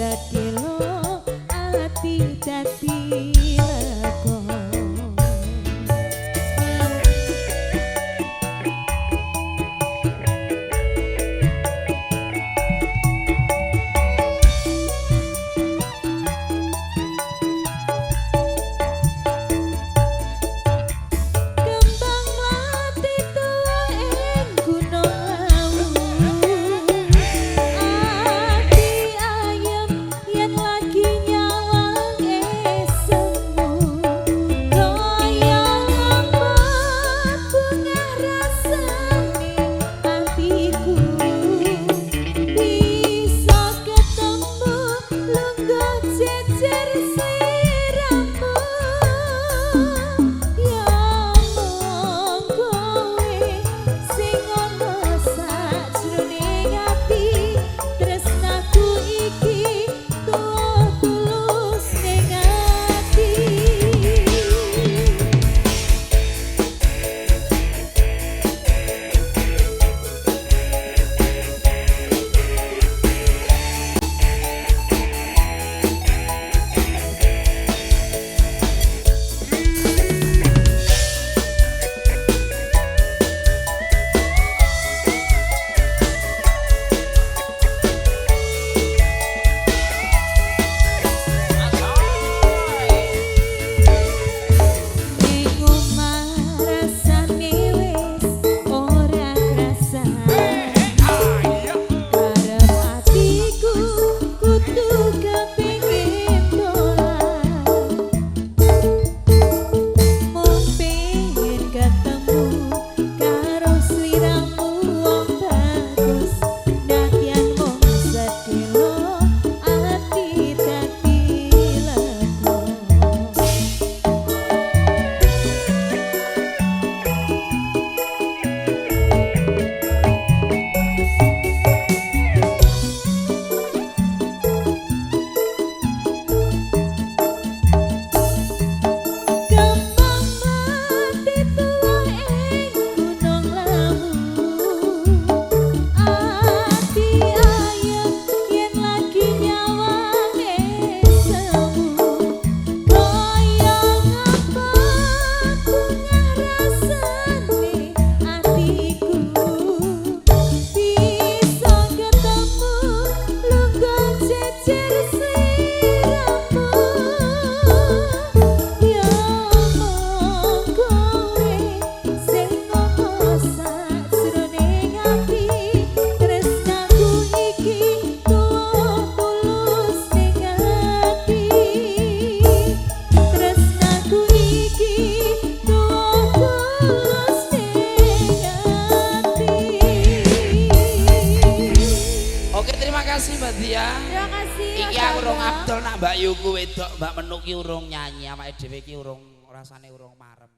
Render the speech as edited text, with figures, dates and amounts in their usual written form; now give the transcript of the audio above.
Sedelo ati dadi lega. Kembang mlati tuwa ing Gunung Lawu, ati ayem yen lagi nyawang esemu. Kaya ngapa bungah rasane atiku, bisa ketemu lungguh jejer sliramu. Ya mung kowe sing ana sajroning ati, tresnaku iki tuwa tulus ning ati. Ning omah rasane wis ora krasa, karep atiku kudu kepingin dolan, mung pengen ketemu karo sliramu wong bagus. Nadyan mung sedelo ati dadi lega. Kembang mlati tuwa ing Gunung Lawu, ati ayem yen lagi nyawang esemu. Kaya ngapa bungah rasane atiku, bisa ketemu lungguh jejer sliramu. Ya mung kowe sing ana sajroning ati, tresnaku iki tuwa tulus ning ati. Tresnaku iki tuwa tulus ning ati. Oke, terima kasih, Mbak Dia. Terima kasih. Iki aku urung abdol nak Mbak Yuku wedok, Mbak Menuk ki urung nyanyi, awake dhewe ki urung rasane urung marem.